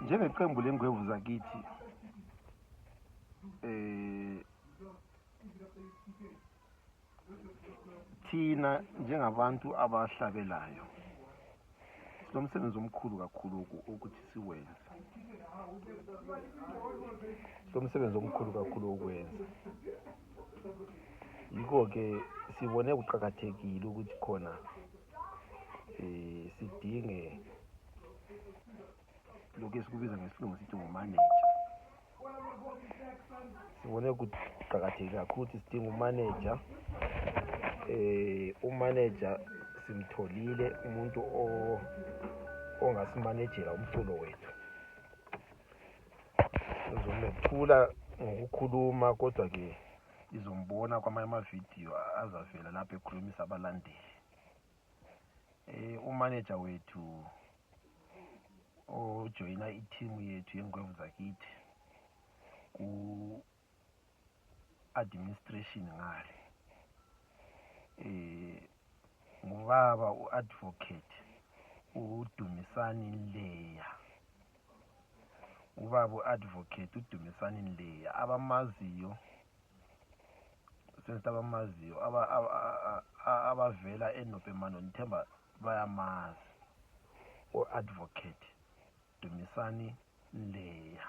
Njengeqembu lengwevu zakithi thina njengabantu abahlabelayo sinomsebenzi omkhulu kakhulu ukuthi siwenze. Sinomsebenzi omkhulu kakhulu ukwenza. Yikho-ke sibone kuqakathekile ukuthi khona sidinge lokhu esikubiza ngesilungu sithi ngumanager. Sibone kuqakathekile kakhulu ukuthi sidinge umanager. Umanager simtholile umuntu ongasimanejela umculo wethu. Uzomethula ngokukhuluma, kodwa-ke izombona kwamanye amavidiyo azavela lapho ekhulumisa abalandeli. Umanager wethu ojoyina ithimu yethu yengwevu zakithi ku-administration ngale ngubaba u-advocate uDumisani Nleya. Ubaba u-advocate uDumisani Nleya, abamaziyo senze abamaziyo abavela eNopemano Nthemba bayamazi u-advocate Dumisani Nleya.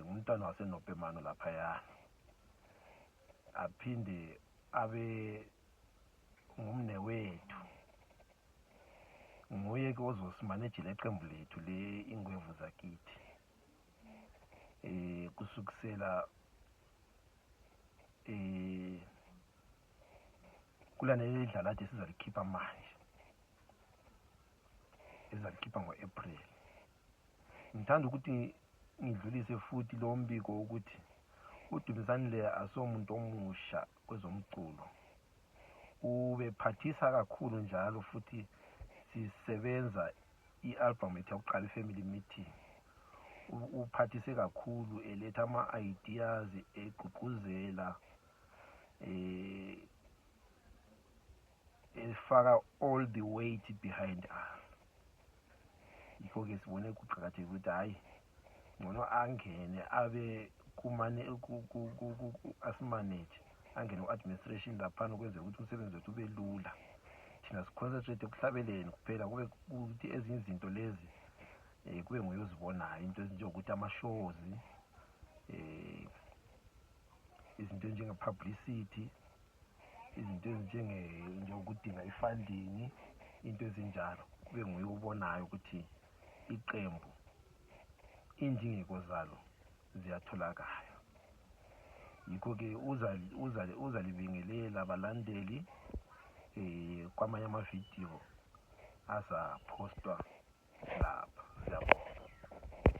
Umntwana waseNopemano laphayana, aphinde abe ngumne wethu. Nguye-ke ozosimanejela iqembu lethu le ingwevu zakithi kusukisela kulaneli idlala kade sizalikhipha manje, ezalikhipha ngo-April. Ngithanda ukuthi ngidlulise futhi lo mbiko ukuthi uDumisani Nleya asomuntu omusha kwezomculo. Ubephathisa kakhulu njalo futhi sisebenza i-album ethu yokuqala i-Family Meeting. Uphathise kakhulu, eletha ama-ideas, egqugquzela, efaka all the weight behind us. Yikho-ke sibone kuqakathekile ukuthi hayi ngcono angene abe asimanage, angene ku-administration laphana ukwenzela ukuthi umsebenzi wethu ube lula. Thina siconcentrate ekuhlabeleni kuphela, kube ukuthi ezinye izinto lezi kube nguye uzibonayo, into ezinjengokuthi ama-shows, izinto ezinjenge-publicity, izinto ezinjengokudinga i-funding, into ezinjalo. Kube nguye ubonayo ukuthi iqembu indingeko zalo ziyatholakala. Yikho-ke uzalibingelela abalandeli kwamanye amavidiyo azapostwa lapha. Siyabonga.